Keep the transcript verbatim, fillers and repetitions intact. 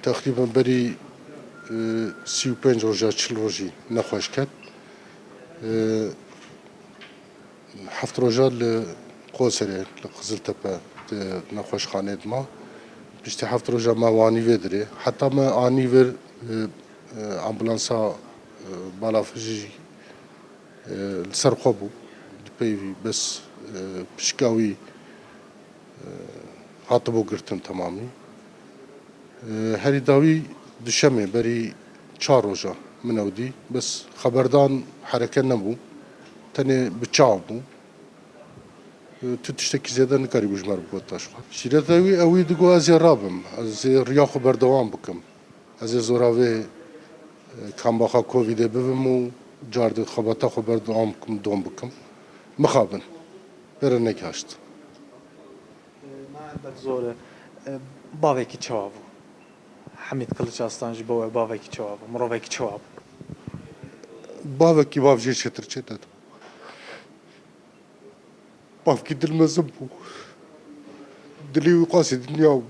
Teqrîben berî, e, sî û pênc roja, çil rojî nexweş ket. E, heft roja li Qoserê, li Qiziltepe di nexweşxaneyê de ma. Piştî heft roja me wanî vê dirê. Heta me anî vir, e, e, ambulansa, e, balafijî, e, li ser xwe bû. Di pey vî bes, e, pişka wî, e, hatibû girtin temamî. E, herî dawî duşemê berî çar roja min ew dî. Bes xeberdan hereke nebû. Tenê bi çav bû. E, tu tiştekî zêde nikarîbû ji me re bigota ji xwe. Şîreta wî, ew wî digot ez ê rabim. Ez ê riya xwe berdewam bikim. Ez ê zora vê, e, kambaxa Covidê bibim û car di xebata xwe berdewam bikim, dom bikim. Mixabin. Pê re negihaşt. Me elbet zor e. E, Bavekî çawa bû? Hemîd Kiliç Aslan ji bo we bavekî çawa bû? Mirovekî çawa bû? Bavekî bav jê çêtir çête. Bavkî dilmezin bû. Dilê wî qasî dinya bû.